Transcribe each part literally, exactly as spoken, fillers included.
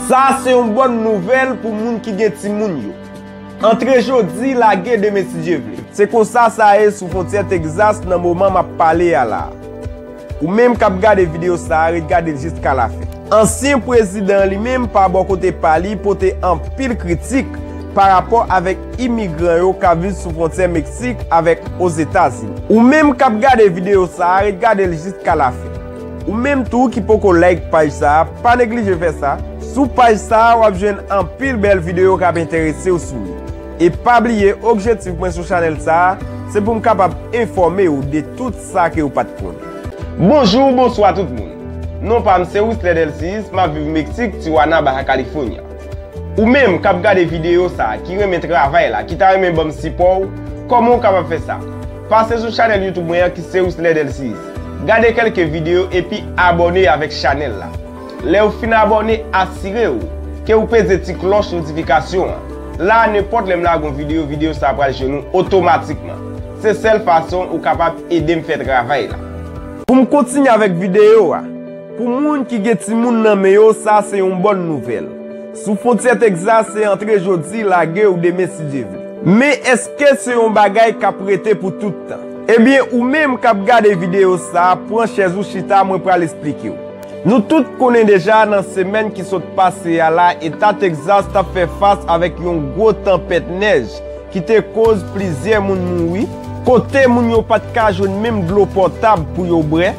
Sa a se yon bòn nouvèl pou moun ki gen timoun yo. Antre jodi, lage demen si Dye vle. Se konsa sa ye sou fwontyè Tegzas nan moman m ap pale a la a. Ou menm k ap gade videyo sa a, ret gade l jiska lafen. Ansyen prezidan an li menm, pa bò kote pa li, pote anpil kritik pa rapò avèk imigran yo k ap viv sou fwontyè Meksik avèk Ozetazini. Ou menm k ap gade videyo sa a, ret gade l jiska lafen. Ou menm tou ki poko like paj sa a, pa neglije fè sa. Sou paj sa a, w ap jwenn anpil bèl videyo k ap enterese w sou li. E pa bliye, objektif mwen sou chanèl sa a, se pou m kapab enfòme w de tout sa ke w pa t konnen. Bonjou, bonswa tout moun. Non pa m se Wisler Delcius, m ap viv Meksik, Tijuana, Baja California. Ou menm k ap gade videyo sa a, ki renmen travay la, ki ta renmen ban m sipò w, kòman w kapab fè sa? Pase sou chanèl YouTube mwen an ki se Wisler Delcius. Gade kèlke videyo epi abòne avèk chanèl la. Lè w fin abòne, asire w ke w peze ti klòch notifikasyon an. La a, nenpòt lè m lage yon videyo, videyo sa a pral jwenn ou otomatikman. Se sèl fason ou kapab ede m fè travay la. Pou m kontinye avèk videyo a, pou moun ki gen timoun nan men yo, sa se yon bòn nouvèl. Sou fwontyè Tegzas, se antre jodi, lage w demen si Dye vle. Men èske se yon bagay k ap rete pou tout tan? Ebyen, ou menm k ap gade videyo sa a, pran chèz ou chita, mwen pral esplike w. Nou tout konnen deja, nan semèn ki sot pase a la, eta Tegzas t ap fè fas avèk yon gwo tanpèt nèj ki te koz plizyè moun mouri, kote moun yo pa t ka jwenn menm dlo pòtab pou yo bwè,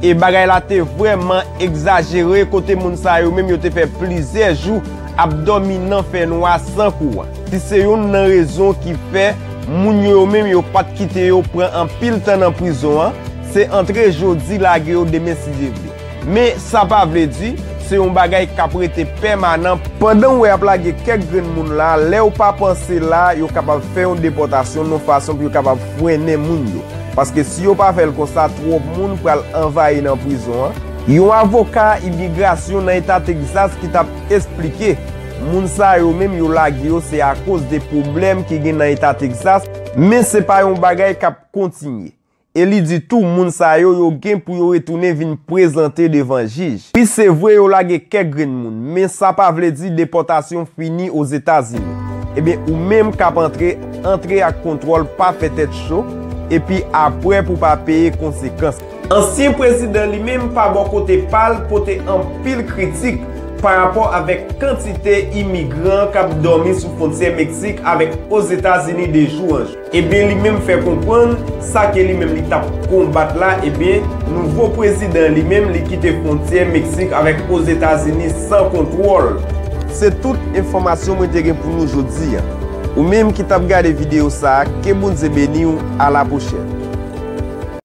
e bagay la te vrèman egzajere, kote moun sa yo menm yo te fè plizyè jou ap dòmi nan fènwa san kouran. Ki se youn nan rezon ki fè moun yo, yo menm yo pa t kite yo pran anpil tan nan prizon an, se antre jodi lage yo demen si Dye vle. Men sa pa vle di se yon bagay k ap rete pèmanan. Pandan w wè y ap lage kèk grenn moun la, lè w pa panse la, yo kapab fè yon depòtasyon nan yon fason pou yo kapab frennen moun yo. Paske si yo pa fè l konsa, twòp moun pral anvayi nan prizon an. Yon avoka imigrasyon nan eta Tegzas ki t ap esplike moun sa yo menm yo lage yo se akoz de pwoblèm ki gen nan eta Tegzas, men se pa yon bagay k ap kontinye. E li di tou, moun sa yo, yo gen pou yo retounen vin prezante devan jij. Wi, se vre, yo lage kèk grenn moun, men sa pa vle di depòtasyon fini Ozetazini. Ebyen, ou menm k ap antre, antre ak kontwòl, pa fè tèt cho, epi apre pou pa peye konsekans. Ansyen prezidan li menm, pa bò kote pa l, pote anpil kritik pa rapò avèk kantite imigran k ap dòmi sou fwontyè Meksik avèk Ozetazini de jou an jou. Ebyen, li menm fè konprann sa ke li menm li t ap konbat la, ebyen, nouvo prezidan li menm, li kite fwontyè Meksik avèk Ozetazini san kontwòl. Se tout enfòmasyon mwen te gen pou nou jodi a. Ou menm ki t ap gade videyo sa a, ke Bondye beni w, a la pwochèn.